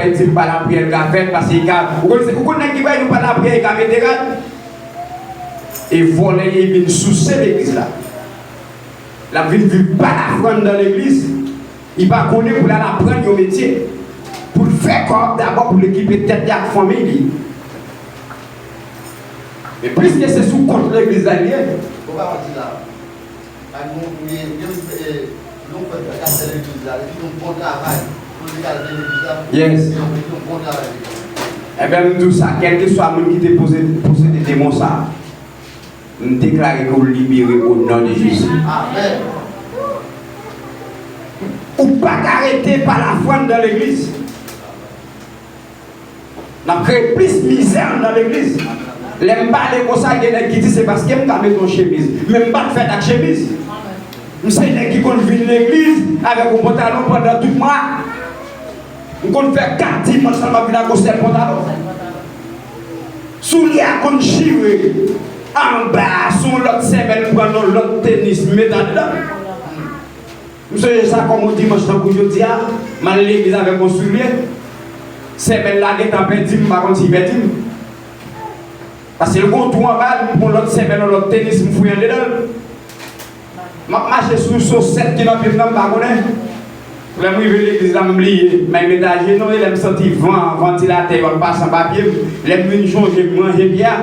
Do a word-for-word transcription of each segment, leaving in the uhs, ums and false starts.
Di l pa lapriyè l ka fèt, paske li ka, ou konn, ou konn nèg ki bay nou pa lapriyè, li ka mete rad. E vòlè li vin souse legliz la. L ap vin viv pa lafwa anndan legliz. Li pa konnen pou l al aprann yon metye. Pou l fè kòb dabò pou l ekipe tèt li ak fanmi li. Men pliske se sou kont legliz la li ye. Ou pa wè di la. Ak nou, nou, nou, nou fè kastè legliz la, epi nou bon travay pou nou al gen legliz la. Yes. Epi nou bon travay legliz la. Ebyen, m di w sa, kèlkeswa moun ki te poze, posede demon sa, m deklare ke w libere o non de Jezi. Amèn. Ou pa ka rete pa lafwa anndan legliz. N ap kreye plis mizè anndan legliz. Lè m pale konsa, gen nèg ki di se paske m ka mete yon chemiz. Men m pa t fèt ak chemiz. M se nèg ki konn vin legliz avèk yon pantalon pandan tout mwa. M konn fè kat dimanch la m ap vin ak yon sèl pantalon. Soulye a konn chire anba, se yon lòt semèl m pran yon lòt tenis m met anndan. M sonje sa kòm yon dimanch tankou jodi a, m al legliz avèk yon soulye. Semèl la gentan pèdi m, m pa konn si l pèdi m. Paske l gon twou anba l, m pran lòt semèl, yon lòt tenis, m fouye andedan l. M ap mache sou sosèt ki nan pye m nan, m pa konnen. Lè m rive legliz la, m bliye, m al met ajenou, e lè m santi van, vantilatè yo ap pase anba pye m, lè m vin chonje, m ranje pye a.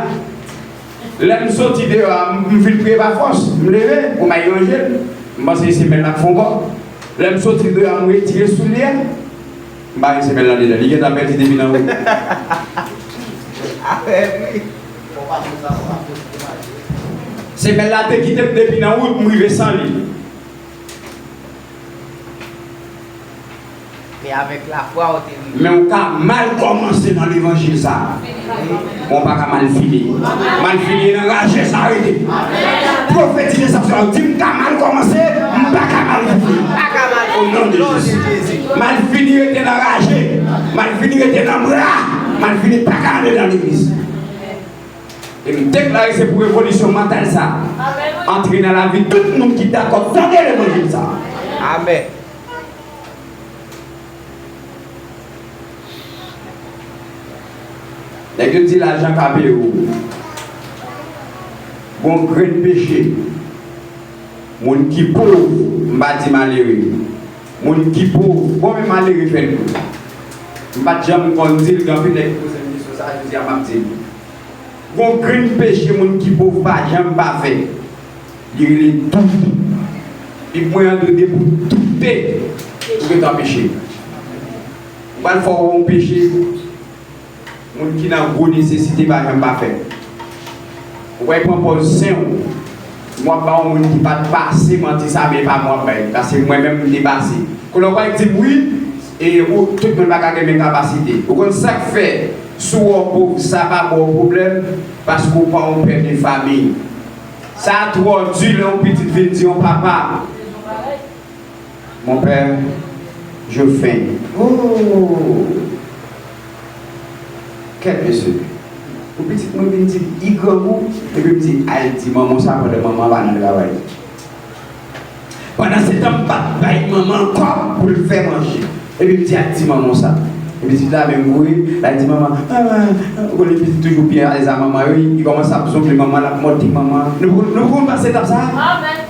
Lè m soti deyò a, m, m vin priye pa fòs. M leve pou m al ranje l. M panse semèl la ap fè yon bò. Lè m soti deyò a, m retire soulye a. M pa gen semèl la dedan. Li gentan pèdi depi nan wout. Semèl la te kite m depi nan wout, m rive san li. Men avèk lafwa ou te rive. Men w ka mal kòmanse nan levanjil sa a. Men w pa ka mal fini. Mal fini e nan raje sa rete. Pwofetize sa, sa di m ka mal kòmanse, m pa ka mal fini. Pa ka mal fini. O non de Jezi. Mal fini rete nan raje. Mal fini rete nan bra. Mal fini pa ka antre nan legliz. E m deklare se pou revolisyon mantal sa antre nan lavi tout moun ki dakò tande levanjil sa. Amèn. Nèg yo di lajan ka peye w. Gon grenn peche. Moun ki pòv, m pa di malere. Moun ki pòv, bon, men malere fè l tou. M pa t janm konn di l, gen anpil nèg ki poze m kesyon sa, jodi a m ap di l. Gon grenn peche moun ki pòv pa janm pa fè. Li rele dout. Bib mwen an di w depi w doute, ou gentan peche. M pral fè w wè yon peche moun ki nan gwo nesesite pa janm pa fè. Ou pral pran pòz sen w. M ap ba yon moun ki pa t pase manti sa, men e pa mwen w ap bay. Paske mwen menm, m te pase. Kounye a w pral di m, wi, e ou, tout moun pa ka gen menm kapasite. Ou konn sa k fè, si w wè w pòv, sa pa ba w pwoblèm, paske w pa yon pè de fanmi. Sa twò di lè yon pitit vin di yon papa, Mon père, je faim. Oh! Kèt mesye. Pou pitit mwen vin di, li grangou, epi m di, al di manman w sa pandan manman an pa nan travay. Pandan se tan, m pa t bay manman an kòb pou l fè manje. Epi m di, al di manman w sa. Epi pitit la menm kouri, l al di manman, ah, ah, ou konnen pitit toujou byen alèz a manman yo, li kòmanse ap zongle manman, l ap mòde manman. Nou, nou, nou pase etap sa a? Amèn.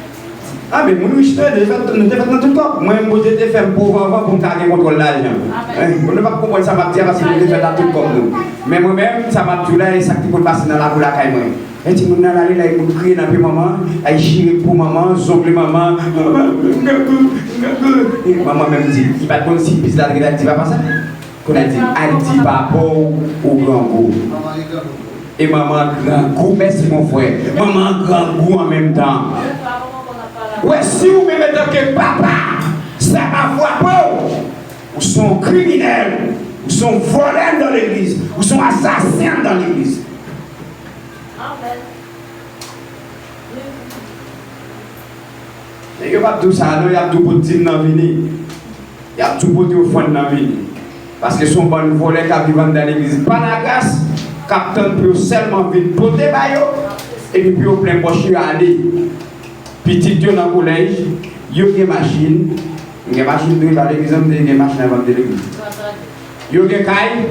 Ah, men moun rich tande, nou te fèt, nou te fèt nan tout kòb. Mwen menm, Bondye te fè m pòv anvan pou m ka gen kontwòl lajan. Amèn. Hein, nou p ap konprann sa m ap di a, paske nou te fèt ak tout kòb nou. Men mwen menm, sa m ap di w la, e sa k te konn pase nan lakou lakay mwen. Lè timoun nan ale, l al bout kriye nan pye manman, l al chire po manman, zongle manman. Manman, m grangou, m grangou. E manman menm di, li pa t konn si pitit la t ret, l al di papa sa. Kounye a di, al di papa w ou grangou. E manman grangou, mèsi mon frè. Manman grangou an menm tan. Wè, si ou menm antanke papa, sa pa frape w, ou se yon kriminèl, ou se yon vòlè anndan legliz, ou se yon asasen anndan legliz. Nèg yo p ap di w sa a non, y ap di w pou dim nan vini. Y ap di w pote ofrann nan vini. Paske se yon bann vòlè k ap viv anndan legliz pa lagras, k ap tann pou yo sèlman vin pote ba yo, epi pou yo plen pòch yo ale. Pitit yo nan kolèj, yo gen machin. M gen machin tou, e pa legliz an m te gen machin avan m te legliz. Yo gen kay,